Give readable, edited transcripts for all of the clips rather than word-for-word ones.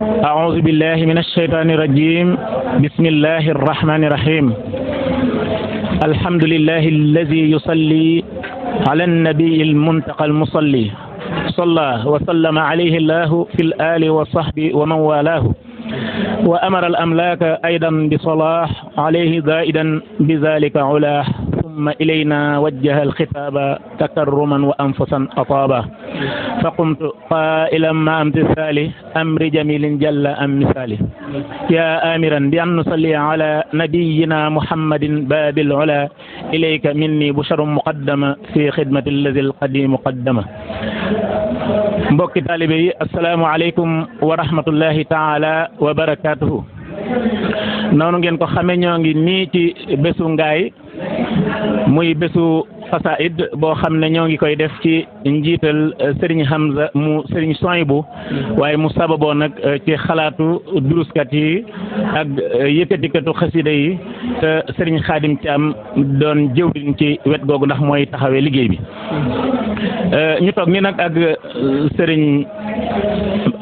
أعوذ بالله من الشيطان الرجيم بسم الله الرحمن الرحيم الحمد لله الذي يصلي على النبي المنتقى المصلي صلى وسلم عليه الله في الآل والصحب ومن والاه وأمر الأملاك أيضا بصلاح عليه زائدا بذلك علاه ثم إلينا وجه الخطاب تكرما وأنفسا أطابا فقمت قائلا مع امتثاله أمر جميل جل أم مثاله يا آمرا بأن نصلي على نبينا محمد باب العلا إليك مني بشر مقدمة في خدمة الذي القديم مقدمة mbokki taalibe yi asalaamaaleykum wa rahmatullahi taala wa barakaatuhu noonu ngeen ko xame ñoo ngi nii ci bésu ngaay muy bésu xasaid boo xam ne ñoo ngi koy def ci njiital Serigne Hamza mu Serigne Soyibu waaye mu sababoo nag ci xalaatu duruskat yi ak yëkkatikatu xasida yi te Serigne Khadim Thiam doon jëwriñ ci wet googu ndax mooy taxawee liggéey bi ñu toog ni nag ak Serigne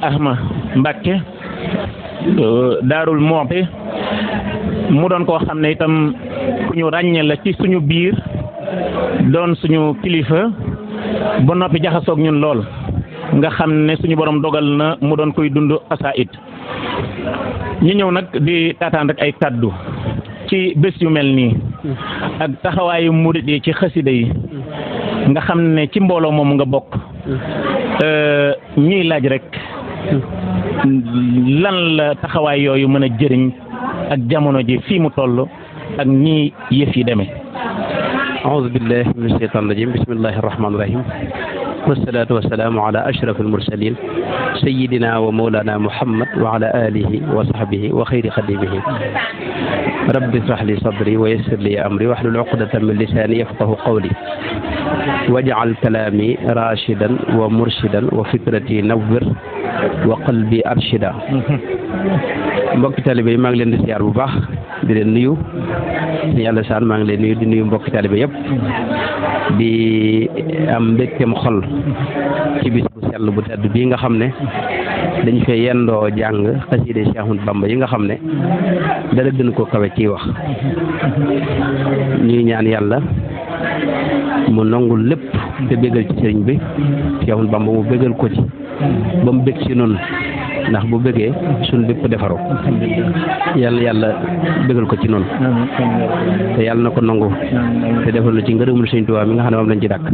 Ahma Mbacke Daarul Muxti mu doon koo xam ne itam ku ñu ràññee la ci suñu biir doon suñu kilifa ba noppi jaxasoog ñun lool nga xam ne suñu borom dogal na mu doon koy dund xasaayid ñu ñëw nag di taataan rek ay kaddu ci bés yu mel nii ak taxawaayu murid yi ci xasida yi nga xam ne ci mbooloo moomu nga bokk ñiy laaj rek lan la taxawaay yooyu mën a jëriñ ak jamono ji fii mu toll ak ñii yëf yi demee. أعوذ بالله من الشيطان الرجيم بسم الله الرحمن الرحيم والصلاة والسلام على أشرف المرسلين سيدنا ومولانا محمد وعلى آله وصحبه وخير خديمه رب اشرح لي صدري ويسر لي أمري واحلل عقدة من لساني يفقه قولي واجعل كلامي راشدا ومرشدا وفكرتي نور وقلبي أرشدا mbokki taalibe yi maa ngi leen di siyaar bu baax di leen nuyu Yàlla saan maa ngi leen nuyu di nuyu mbokki taalibe yëpp di am mbégteem xol ci bis bu sell bu tedd bii nga xam ne dañ fee yendoo jàng xasida Cheikh Ahmadou Bamba yi nga xam ne dara gën ko kawe ciy wax ñuy ñaan yàlla mu nangul lépp te bégal ci sëriñ bi Cheikh Ahmadou Bamba mu bégal ko ci ba mu bég ci noonu ndax bu bëggee suñ bépp defaru yàlla bëggal ko ci noonu te yàlla na ko nangu te defal na ci ngërëmul Sëñ Tuubaa mi nga xam ne moom lañ ci dàkk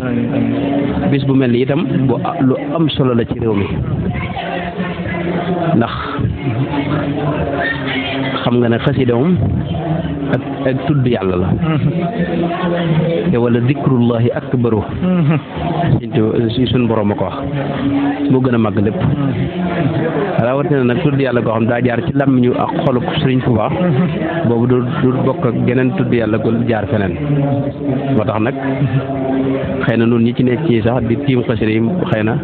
bis bu mel ni itam bu lu am solo la ci réew mi ndax xam nga ne xasida moom ak tudd yàlla la te wala dikrullahi akbaru suñ borom a ko wax moo gën a màgg lépp rawatina nag tudd yàlla goo xam daa jaar ci làmmiñu ak xolub Sëriñ Tuubaa boobu du bokk ak geneen tudd yàlla gu jaar feneen moo tax nag xëy na nun ñi ci nekk ci sax di tiim xasida yi xëy na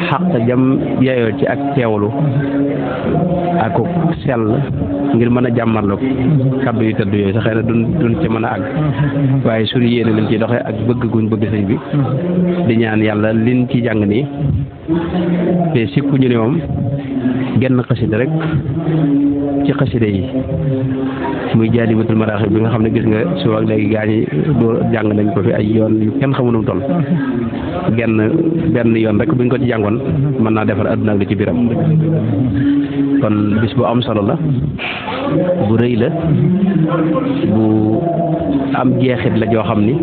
xaq jam yeyoo ci ak teewlu ak sell ngir mën a jàmmarloo kàddu yu tëdd yooyu sax xëy na duñ ci mën a àgg waaye suñu yéene lañ ci doxee ak bëgg guñ bëgg sëñ bi di ñaan yàlla liñ ci jàng nii te sikku ñu ne moom genn xasida rek ci xasida yi muy Jaalibatul Maraaxib bi nga xam ne gis nga suba ak léegi gaa ñi doo jàng nañ ko fi ay yoon yu kenn xamunum toll benn yoon rek buñ ko ci jàngoon mën naa defar àdduna ak li ci biiram kon bis bu am solo la bu rëy la bu am jeexit la joo xam ni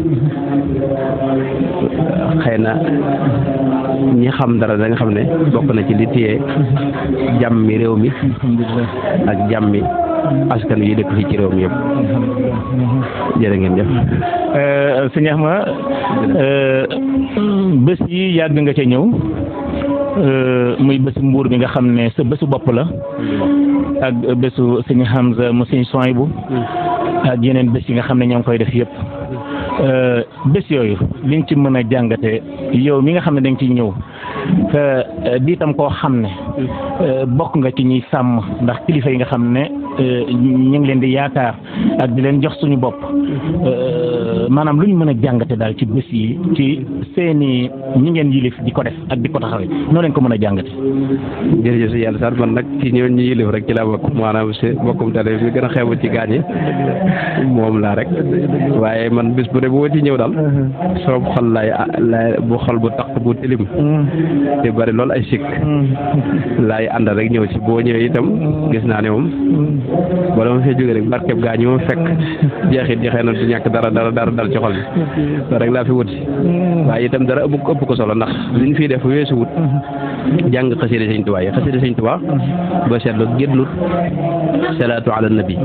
xëy na ñi xam dara da nga xam ne bokk na ci li téye jàmmi réew mi ak jàmmi askan wi dëkk fii ci réew mi yëpp jërë ngeen jëf. sëñ Axma bés yi yàgg nga ca ñëw muy bésu mbuur bi nga xam ne sa bésu bopp la ak bésu sëñ Hamza mu sëñ Soyibu ak yeneen bés yi nga xam ne ñoo ngi koy def yëpp bés yooyu liñ ci mën a jàngate yow mi nga xam ne dañ ciy ñëw te diitam koo xam ne bokk nga ci ñuy sàmm ndax kilifa yi nga xam ne ñu ngi leen di yaakaar ak di leen jox suñu bopp maanaam lu ñu mën a jàngate daal ci bés yi ci seeni ñi ngeen yilif di ko def ak di ko taxawee noo leen ko mën a jàngate. jërëjëf si yàlla sax man nag ci ñooñu ñu yilif rek ci laa bokk maanaam si bokkum tale bi gën a xeebu ci gaañi moom laa rek waaye man bis bu ne bu ma ci ñëw daal soob xol laay bu xol bu taq bu tilim te bari loolu ay sikk laay àndal rek ñëw ci boo ñëwee itam gis naa ne moom bala ma fee jógee rek barkeb gaañi moom fekk jeexit ji xëy na du ñàkk dara dal ci xol bi loolu rek laa fi wut si waaye itam dara ëpp ko solo ndax li ñu fiy def weesu wut jàng xasida Sëñ Tuubaa yi xasida Sëñ Tuubaa ba seetlu génnut salaatu ala nabi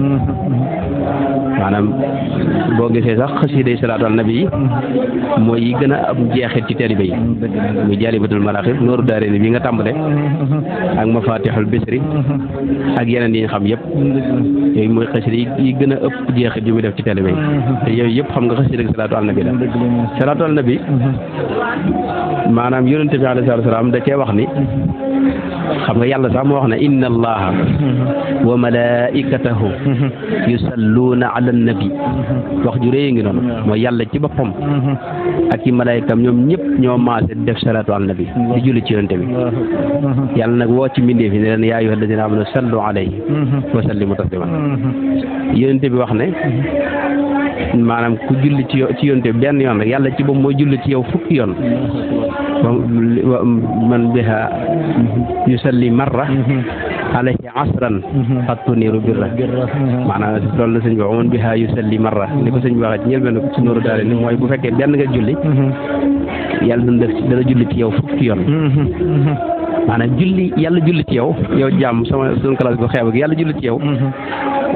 maanaam boo gisee sax xasida salaatu ala nabi yi mooy yi gën a am jeexit ci taalibe yi muy Jaalibatul Maraaxib Nooru Daarayni bi nga tàmbale ak Mafaatixul Bisri ak yeneen yi ñu xam yëpp yooyu mooy xasida yi gën a ëpp jeexit yu muy def ci taalibe yi te yooyu yëpp xam nga xasida salaatu ala nabi la salaatu ala nabi maanaam yonente bi alayhi salaam da cee wax ni xam nga yàlla sax moo wax ne inna allaha wa malaikatahu yusalluuna ala nabi wax ju réy ngi noonu mooy yàlla ci boppam ak i malaykam ñoom ñëpp ñoo maase def salaatu ala nabi di julli ci yonente bi yàlla nag woo ci mbindeef yi ne leen yaa ayyuha alladina amanu sallu alayhi wa sallimu tasliman yonente bi wax ne maanaam ku julli ci yonente bi benn yoon rek yàlla ci boppam mooy julli ci yow fukki yoon man biha yusalli marra alayhi asran xattu niiru birra maanaam loolu la sëñ bi wax man biha yusalli marra ni ko sëñ bi waxee ci njëlbeen ci Nooru Daarayni mooy bu fekkee benn nga julli yàlla dana julli ci yow fukki yoon maanaam yàlla julli ci yow jàmm suñu classe bu xeeb ak yàlla julli ci yow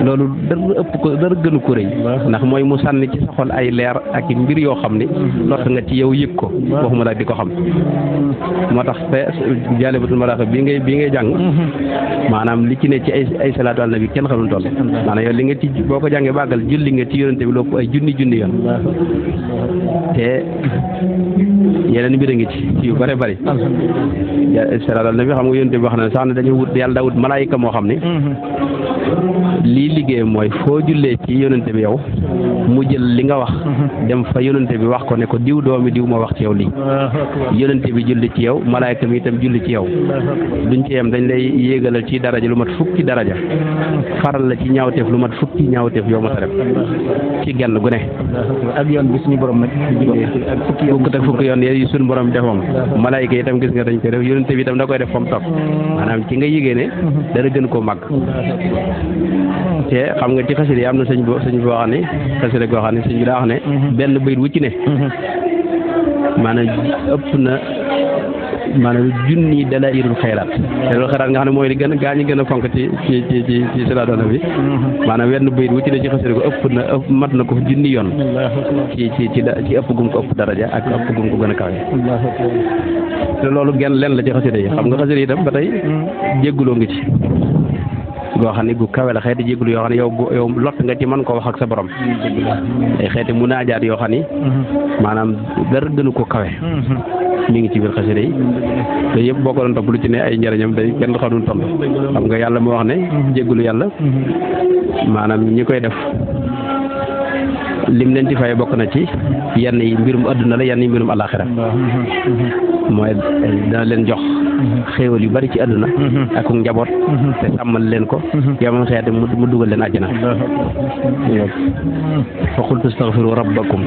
loolu dara gënu ko rëy ndax mooy mu sànni ci sa xol ay leer ak i mbir yoo xam ni lott nga ci yow yëg ko waxuma la di ko xam moo tax te Jaalibatul Maraaxib bii ngay jàng maanaam li ci ne ci ay salaatu ala nabi kenn xamul toll maanaam yow li nga ci boo ko jàngee bàggal julli nga ci yonente bi lopp ay junni yoon te yeneen mbir a ngi ci yu bare bari salaatu ala nabi xam nga yonente bi wax na sax ne dañu wut yàlla daa wut malaayika moo xam ni lii liggéey mooy foo jullee ci yonente bi yow mu jël li nga wax dem fa yonente bi wax ko ne ko diw doomi diw ma wax ci yow lii yonente bi julli ci yow malaayka mi itam julli ci yow duñ ci yem dañ lay yéegalal ci daraja lu mat fukki daraja faral la ci ñaawteef lu mat fukki ñaawteef yow ma sa def ci genn gu ne ak yoon bi suñu borom nag ak fukki yoon yi suñu borom def moom malaayka itam gis nga dañ koy def yonente bi itam da koy def fa mu toog maanaam ci nga yégée ne dara gën koo màgg te xam nga ci xasida yi am na sëñ boo xam ne xasida goo xam ne sëñ bi daa wax ne benn bayit wu ci ne maanaam ëpp na maanaam junni dalaa'ilul xayraat te loolu xayraat nga xam ne mooy li gën a gaa ñi gën a fonk ci salaatu ala nabi maanaam wenn bayit wu ci ne ci xasida ko ëpp mat na ko junni yoon ci ëpp gum ko ëpp daraja ak ëpp gum ko gën a kawe te loolu genn leen la ci xasida yi xam nga xasida yi itam ba tey jégguloo ngi ci goo xam ne gu kawe la xeeti jégalu yoo xam ne yow lott nga ci mën koo wax ak sa borom ay xeeti munaajaat yoo xam ni maanaam dara gënu ko kawe mi ngi ci biir xasida yi te yëpp boo ko doon topp lu ci ne ay njëriñam day kenn xamul toll xam nga yàlla moo wax ne jégalu yàlla maanaam ñi koy def lim leen di fay bokk na ci yenn yi mbirum adduna la yenn yi mbirum alaxira mooy dana leen jox xéewal yu bari ci adduna ak njaboot te sàmmal leen ko yow xeete mu dugal leen àjjana fa qultu astaghfiru rabbakum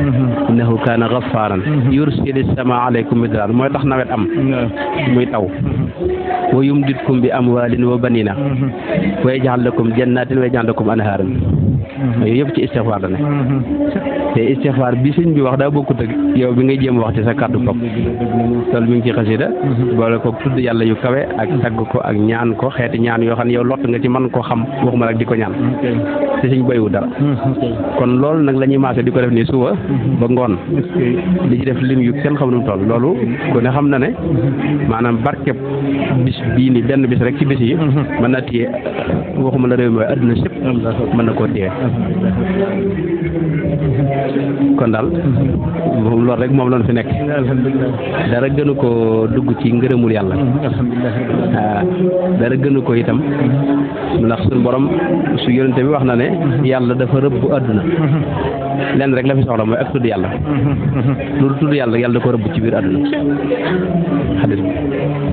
innahu kaana gaffaaran yursilis samaa alaykum midraar mooy tax nawet am muy taw wa yumditkum bi amwaalin wa banina wa yaj'al lakum jannatin wa yaj'al lakum anhaaran yooyu yëpp ci istixfaar la ne te istixfaar bi sëñ bi wax daa bokkut ak yow bi ngay jéem wax ci sa kàddu bopp loolu mi ngi ci xasida boole ko tudd yàlla yu kawe ak tagg ko ak ñaan ko xeeti ñaan yoo xam ne yow lott nga ci mën koo xam waxuma rek di ko ñaan te sëñ bayiwu dara kon loolu nag la ñuy maase di ko def nii suba ba ngoon li ci def lim yu kenn xam nu mu toll loolu ku ne xam na ne maanaam barkeb bis bii ni benn bis rek ci bis yi mën na téye waxuma la réew mi waaye adduna sépp mën na koo téye kon daal loolu rek moom lañ fi nekk dara gënu ko dugg ci ngërëmul yàlla dara gënu ko itam ndax suñu borom su yonente bi wax na ne yàlla dafa rëbb àdduna lenn rek la fi soxla mooy ak tudd yàlla loolu tudd yàlla yàlla da ko rëbb ci biir àdduna xadis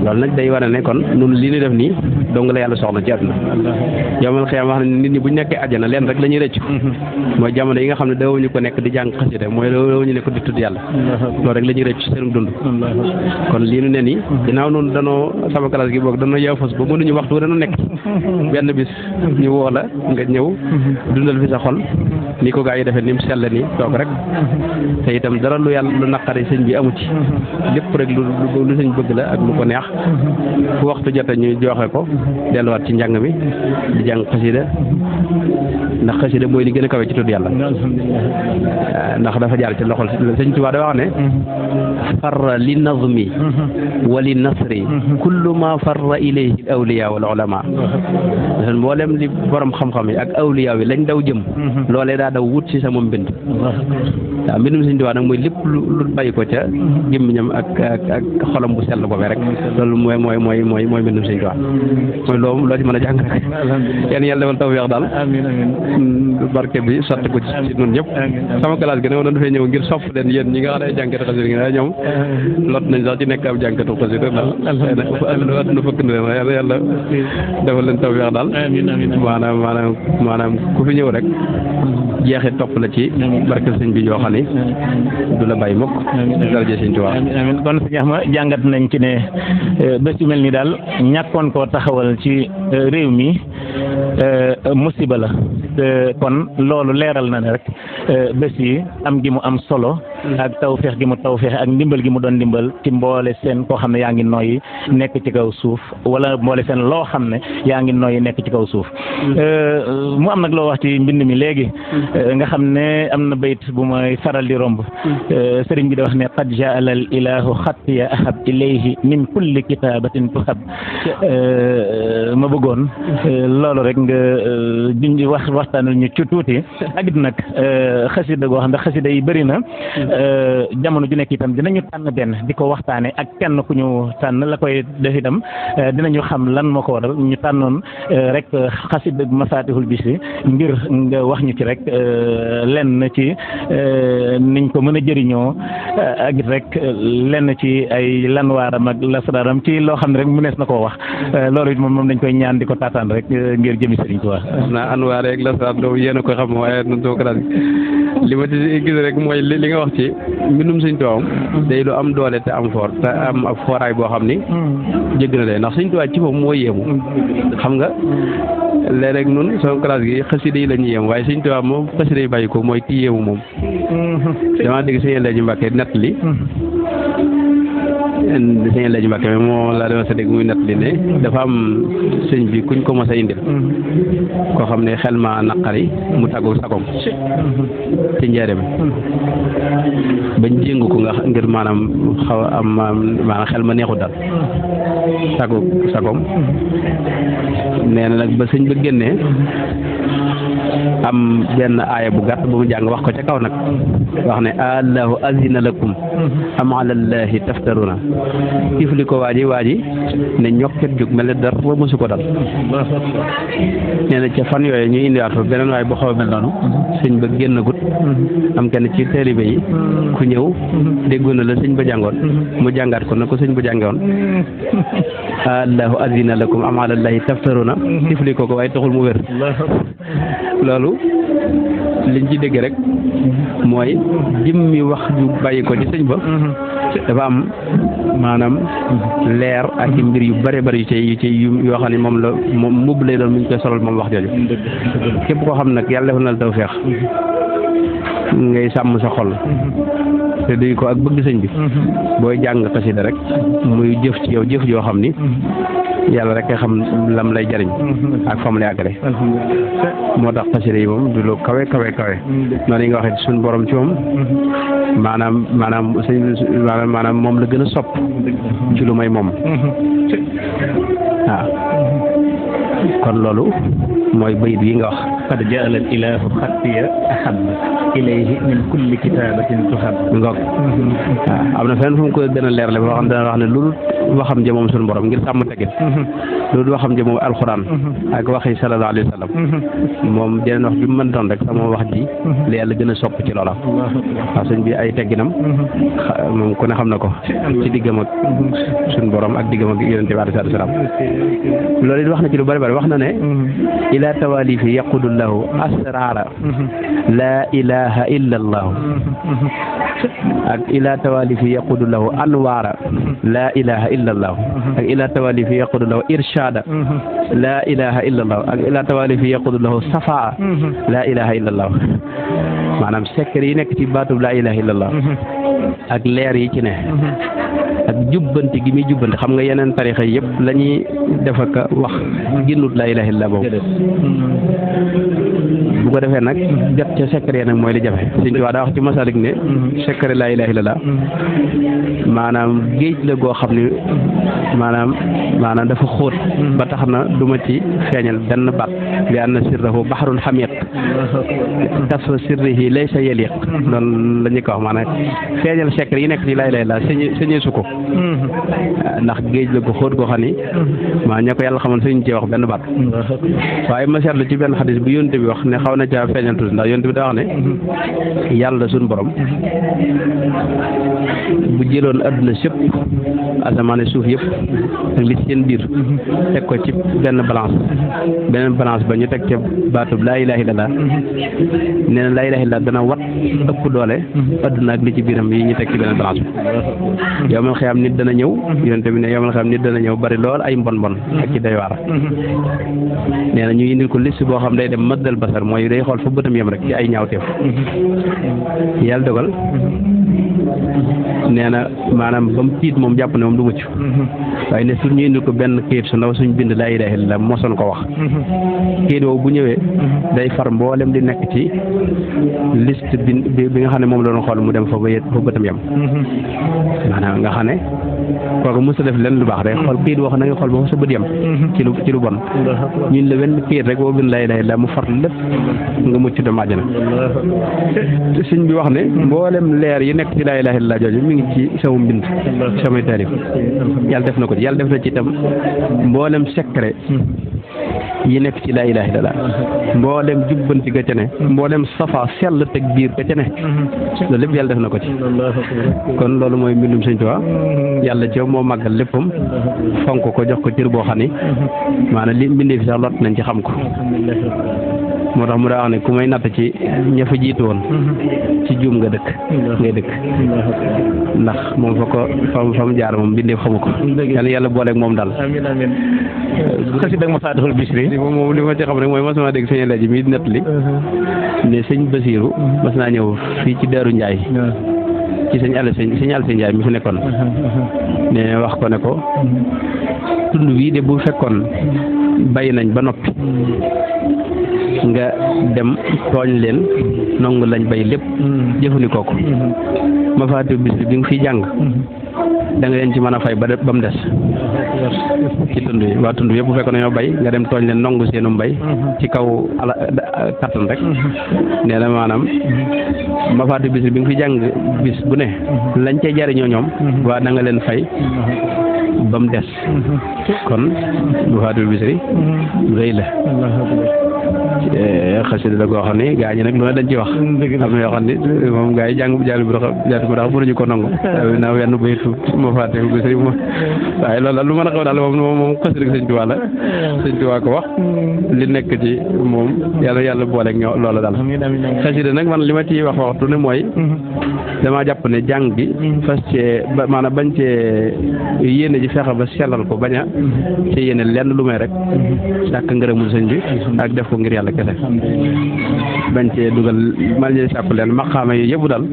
loolu nag day wane ne kon nun li ñu def nii dong la yàlla soxla ci àdduna yowmal xiyaam wax na nit ñi bu ñu nekkee àjjana leen rek la ñuy rëcc mooy jamono yi nga xam ne dawuñu ko nekk di jàng xasida mooy dawuñu nekk di tudd yàlla loolu rek la ñuy rëcc seen dund kon lii nu ne nii ginnaaw noonu danoo sama classe gi boog danoo yow fas ba mënuñu waxtu dañu nekk benn bis ñu woo la nga ñëw dundal fi sa xol ni ko gaa yi defee ni mu sell nii toog rek te itam dara lu yàlla lu naqari sëñ bi amu ci lépp rek lu sëñ bëgg la ak lu ko neex fu waxtu jote ñu joxe ko delluwaat ci njàng mi di jàng xasida ndax xasida mooy li gën a kawe ci tudd yàlla ndax dafa jaar ci loxol sëñ Tuubaa da wax ne farra li nazmi wa li nasri kullu ma farra ilayhi al awliya wal ulama mboolem li borom xam-xam yi ak awliya yi lañ daw jëm loolee daa daw wut ci sama mbind waaw mbindum sëñ Tuubaa nag mooy lépp lu bàyyi ko ca gémmiñam ak xolam bu sell boobee rek loolu mooy mbindum sëñ Tuubaa mooy loo ci mën a jàng rek yéen yàlla defal tawfeex daal barke bi sotti ko ci ñun ñëpp sama classe gi ne woon dafay ñëw ngir sopp leen yéen ñi nga xam ne jànkatu xasida gi ne ñoom lot nañ sax ci nekk ab jànkatu xasida daal nu fëkk na leen yàlla defal leen tawfeex daal maanaam ku fi ñëw rek jeexit topp la ci barke sëñ bi yoo xam ne du la bàyyi mukk daraja sëñ Tuubaa amiin kon sëñ Axma jàngat nañ ci ne bés yu mel ni daal ñàkkoon koo taxawal ci réew mi musiba la kon loolu leeral na ne rek bés yi am gi mu am solo ak tawfeex gi mu tawfeex ak ndimbal gi mu doon ndimbal ci mboole seen koo xam ne yaa ngi noyyi nekk ci kaw suuf wala mboole seen loo xam ne yaa ngi noyyi nekk ci kaw suuf mu am nag loo wax ci mbind mi léegi nga xam ne am na bayt bu may faral di romb sëriñ bi da wax ne qad jaala al ilahu xattiya ahab ilayhi min kulli kitabatin tuhab ma bëggoon loolu rek nga junj waxtaanal ñu ci tuuti ak it nag xasida goo xam ne xasida yi bëri na jamono ju nekk itam dinañu tànn benn di ko waxtaane ak kenn ku ñu tànn la koy def itam dinañu xam lan moo ko waral ñu tànnoon rek xasida Mafatihul Bichri ngir nga wax ñu ci rek lenn ci niñ ko mën a jëriñoo ak it rek lenn ci ay lanwaaram ak lasraaram ci loo xam ne rek mu nees na koo wax loolu it moom dañ koy ñaan di ko taataan rek ngir jëmi Sëriñ Tuubaa naa anwaar rek lasraar doo yéen a ko xam waaye nun soo ko daal li ma ci gis rek mooy li nga wax ci mbindum Sëñ Tuubaa day lu am doole te am foor te am ab fooraay boo xam ni jégg na day ndax Sëñ Tuubaa ci moom moo yéemu xam nga léeg-léeg nun sama classe gi xasida yi la ñuy yéem waaye Sëñ Tuubaa moom xasida yi bàyyi ko mooy ki yéemu moom damaa dégg sëñ Elaaji Mbàkke nett li sëñ Elaaji Mbàkke moo laa dama sa dégg muy nett li ne dafa am sëñ bi kuñ ko mos a indil koo xam ne xel ma naqari mu tàggu sagom ci njaareem bañ jéngu ko nga ngir maanaam xaw am maanaam xel ma neexut daal tàggu sagom nee na nag ba sëñ ba génnee am benn aaya bu gàtt bu mu jàng wax ko ca kaw nag wax ne allahu azina lakum am alallahi taftaruna tifli ko waaji ne ñokket jóg mel ne dara mësu ko dal nee na ca fan yooyu ñu indiwaat fa beneen waaye bu xaw a mel noonu sëñ ba génn gut am kenn ci taalibe yi ku ñëw déggoon na la sëñ ba jàngoon mu jàngaat ko na ko sëñ ba jàngoon allahu azina lakum am alallahi taftaruna tifli ko waaye taxul mu wér loolu liñ ci dégg rek mooy jëmmi wax ju bàyyi ko ci sëñ ba dafa am maanaam leer ak mbir yu bare bari yu ci yoo xam ne moom la moom mbubb lay doon mu ñu koy solal moom wax jooju képp koo xam nag yàlla defal na la tawfeex ngay sàmm sa xol te duy ko ak bëgg sëñ bi booy jàng xasida rek muy jëf ci yow jëf joo xam ni yàlla rek nga xam lam lay jariñ ak fam lay àggale moo tax xasida yi moom du lu kawe noonu yi nga waxee suñu borom ci moom maanaam moom la gën a sopp ci lu may moom waaw kon loolu mooy bayit yi nga wax qad jaala al ilahu xattiya ahab ilayhi min kulli kitabatin tuhab ngoog waaw am na fenn fu mu ko gën a leerle boo xam dana wax ne loolu waxam ja moom suñu borom ngir sàmm tegin loolu waxam ji moom alxuraan ak waxi sallallahu alayhi wa sallam moom jeneen wax bi mu mën doon rek sama wax ji la yàlla gën a sopp ci loola waaw sëñ bi ay tegginam moom ku ne xam na ko ci diggam ak suñu borom ak diggam ak yonente bi alayhi salaam loolu it wax na ci lu bari bari wax na ne ila tawalifi yaqudullahu asrara la ilaha illa allah ak ila tawalifi yaqudullahu anwara la ilaha illa allah ak ila tawalifi yaqudullahu irshada la ilaha illa allah ak ila tawalifi yaqudullahu safaa la ilaha illa allah maanaam secret yi nekk ci baatub la ilaha illa allah ak leer yi ci ne ak jubbanti gi muy jubbanti xam nga yeneen tarixa yëpp la ñuy def ak wax ginnut la ilaha illa boobu bu ko defee nag jot ca secret nag mooy li jafe Sëñ Tuubaa daa wax ci masalik ne secret la ilaha illa maanaam géej la goo xam ne maanaam dafa xóot ba tax na du ma ci feeñal benn baat li anna sirrahu bahrun hamiq tasfa sirrihi laysa yaliq loolu la ñu ko wax maanaam feeñal secret yi nekk ci la ilaha illa sañee su ko ndax géej la gu xóot goo xam ni maa ña ko yàlla xamoon suñu cee wax benn baat waaye ma seetlu ci benn xadis bu yonte bi wax ne xaw na caa feeñal tuuti ndax yonte bi daa wax ne yàlla suñu borom bu jëloon adduna sëpp asamaan suuf yëpp ak li ci seen biir teg ko ci benn balance ba ñu teg ca baatub laa ilaaha illallaah nee na laa ilaaha illallaah dana wat ëpp doole adduna ak li ci biiram yi ñu teg ci benn balance bi yowmal xiyaam nit dana ñëw yonte bi ne yowmal xiyaam nit dana ñëw bari lool ay mbon ak ci doy waar nee na ñu indil ko liste boo xam day dem maddal basar mooy day xool fa bëtam yem rek ci ay ñaawteef yàlla dogal nee na maanaam ba mu tiit moom jàpp ne moom du mucc waaye ne suñ ñu indil ko benn kayit su ndaw suñ bind laa ilaaha illallaah mosoon ko wax kayit boobu bu ñëwee day far mboolem di nekk ci liste bi nga xam ne moom la doon xool mu dem fa bëtam yem maanaam nga xam ne kooku mos a def leen lu baax rek xool kayit boo xam ne nga xool ba fa sa bët yem ci lu bon ñun la wenn kayit rek boo bind laa ilaaha illallaah mu far lépp nga mucc dem àjjana sëñ bi wax ne mboolem leer yi nekk ci laa ilaaha illallaah jooju mi ngi ci sama mbind samay taarif yàlla def na ko ci yàlla def na ci itam mboolem secret yi nekk ci laa ilaaha illallaah mboolem jubbanti ga ca ne mboolem safa sell teg biir ga ca ne loolu lépp yàlla def na ko ci kon loolu mooy mbindum Sëñ Tuubaa yàlla ci moo màggal léppam fonk ko jox ko cër boo xam ni maanaam li mbindee fi sax lot nañ ci xam ko moo tax mu daa wax ne ku may natt ci ña fa jiitu woon ci juum nga dëkk ngay dëkk ndax moom fa mu jaar moom mbindeef xamu ko yàlla booleeg moom daal amiin amiin xasida ak Mafaatihul Bichri moom li ma ci xam rek mooy mosuma dégg sëñ Alaaji mi nettali ne sëñ Basiiru mas naa ñëw fii ci Daaru Njaay ci sëñ Alseen Njaay mi fi nekkoon ne wax ko ne ko tund bii de bu fekkoon bàyyi nañ ba noppi nga dem tooñ leen nangu lañ bay lépp jëfandikoo ko Mafaatihul Bichri bi nga fiy jàng da nga leen ci mën a fay ba mu des ci tund yi waa tund yëpp bu fekkoon nañoo bay nga dem tooñ leen nangu seenu mbay ci kaw kattan rek nee na maanaam Mafaatihul Bichri bi nga fi jàng bis bu ne lañ cay jariñoo ñoom waa da nga leen fay ba mu des kon Mafaatihul Bichri rëy la xasida la goo xam ne gaa ñi nag lu ne dañ ci wax am na yoo xam ne moom gaa yi jàng bu dax mënuñu ko nangu naa wenn baytu Mafaatihul Bichri waaye loolu la lu mën a xaw daal moom xasida Sëñ Tuubaa la Sëñ Tuubaa ko wax li nekk ci moom yàlla booleeg ñoo loolu daal xasida nag man li ma ciy wax waxtu ne mooy damaa jàpp ne jàng bi fas cee maanaam bañ cee yéene ji fexe ba sellal ko bañ a ci yéene lenn lu may rek sàkk ngërëmul sëñ bi ak def ko ngir yàlla kese bañ cee dugal man ñuy sàkku leen maqaama yi yëpp daal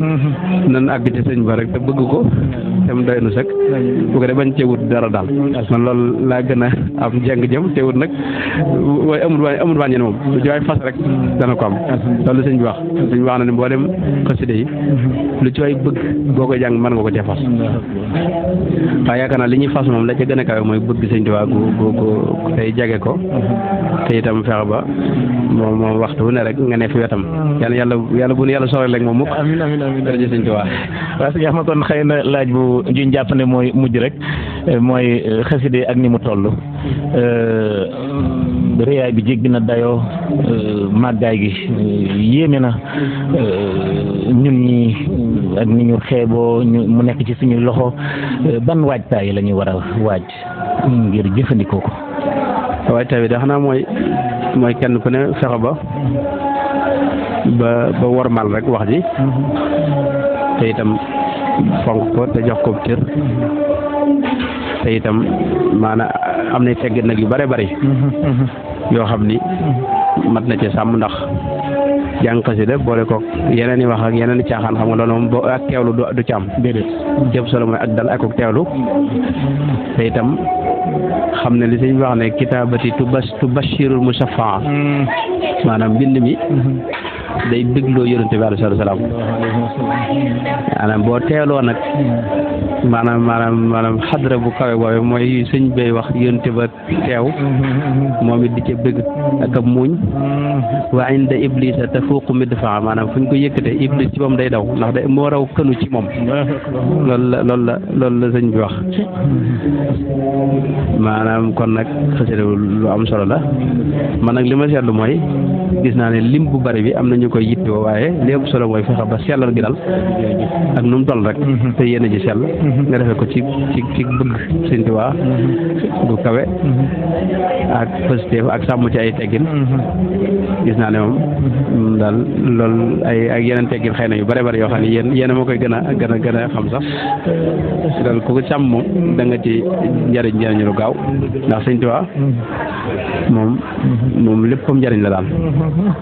nan àgg ci sëñ ba rek te bëgg ko te mu doy nu sëkk bu ko dee bañ cee wut dara daal man loolu laa gën a am jeng jëm te wut nag waaye amul wàññi ne moom lu ci waay fas rek dana ko am loolu sëñ bi wax sëñ bi wax na ne mboolem xasida yi lu ci waay bëgg boo koy jàng mën nga ko cee fas waaye yaakaar naa li ñuy fas moom la ca gën a kawe mooy bëgg Sëñ Tuubaa gu tey jege ko te itam fexe ba moom waxtu wu ne rek nga ne fi wetam yàlla bu nu yàlla soxla rek moom mukk amiin jërëjëf Sëñ Tuubaa waaw sëñ Axma kon xëy na laaj bu juñ jàpp ne mooy mujj rek mooy xaside ak ni mu toll réyaay bi jéggi na dayoo màggaay gi yéeme na ñun ñi ak ni ñu xeeboo mu nekk ci suñu loxo ban waajtaay la ñu war a waaj ngir jëfandikoo ko. waajtaay bi da xanaa mooy kenn ku ne fexe ba wormal rek wax ji te itam fonk ko te jox ko cër te itam maanaam am na teggin nag yu bare bari yoo xam ni mat na ci sàmm ndax jàng xasida boole ko yeneen i wax ak yeneen i caaxaan xam nga loolu moom boo ak teewlu du ci am déedéet jëpp solo mooy ak dal ak teewlu te itam xam ne li sëñ bi wax ne kitaabati tubashirul musaffaa maanaam mbind mi day bégloo yonente bi alayhi salaam maanaam boo teeloo nag maanaam xadra bu kawe boobu mooy sëñ bay wax yonente ba teew moom it di ca bëgg ak ab muuñ wa inda iblisa tafuuqu midfaa maanaam fu ñu ko yëkkatee iblis ci moom day daw ndax day moo raw kënu ci moom loolu la sëñ bi wax maanaam kon nag xasida lu am solo la man nag li ma seetlu mooy gis naa ne lim bu bari bi am na ñu koy yittewoo waaye li ëpp solo mooy fexe ba sellal gi dal ak nu mu toll rek te yéen a ji sell nga defee ko ci bëgg Sëñ Tuubaa bu kawe ak positif ak sàmm ci ay teggin gis naa ne moom daal loolu ay ak yeneen teggin xëy na yu bare bari yoo xam ne yéen a ma koy gën a xam sax daal ku ko sàmm moom da nga ci njëriñ lu gaaw ndax Sëñ Tuubaa moom léppam njëriñ la daal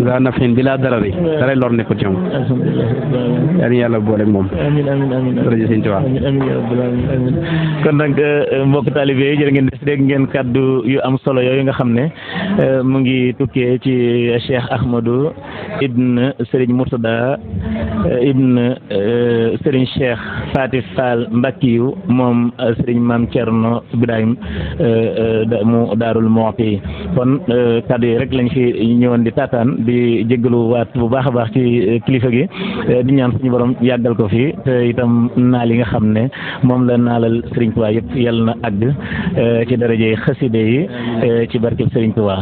gaa nafin bi laa darari dara lor nekkul ci moom yal na yàlla booleeg moom rajo Sëñ Tuubaa kon nag mbokk taalibe yi jërë ngeen dégg ngeen kàddu yu am solo yooyu nga xam ne mu ngi tukkee ci Cheikh Ahmadou ibn Serigne Mourtada ibn Serigne Cheikh Faty Fall Mbakiyu moom Serigne Mame Thierno Ibrahim mu Daarul Muxti kon kàddu yi rek lañ fi ñëwoon di taataan di jéggalu waat bu baax a baax ci kilifa gi di ñaan suñu borom yàggal ko fi te itam naal yi nga xam ne moom la naalal Serigne Touba yëpp yàlla na àgg ci daraje xaside yi ci barkeb Serigne Touba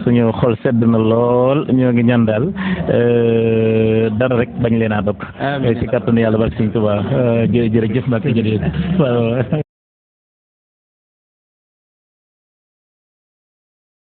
suñu xol sedd na lool ñoo ngi ñaan daal dara rek bañ leen a dog ci kàttanu yàlla barke Serigne Touba jërëjëf Mbacke jërëjëf waaw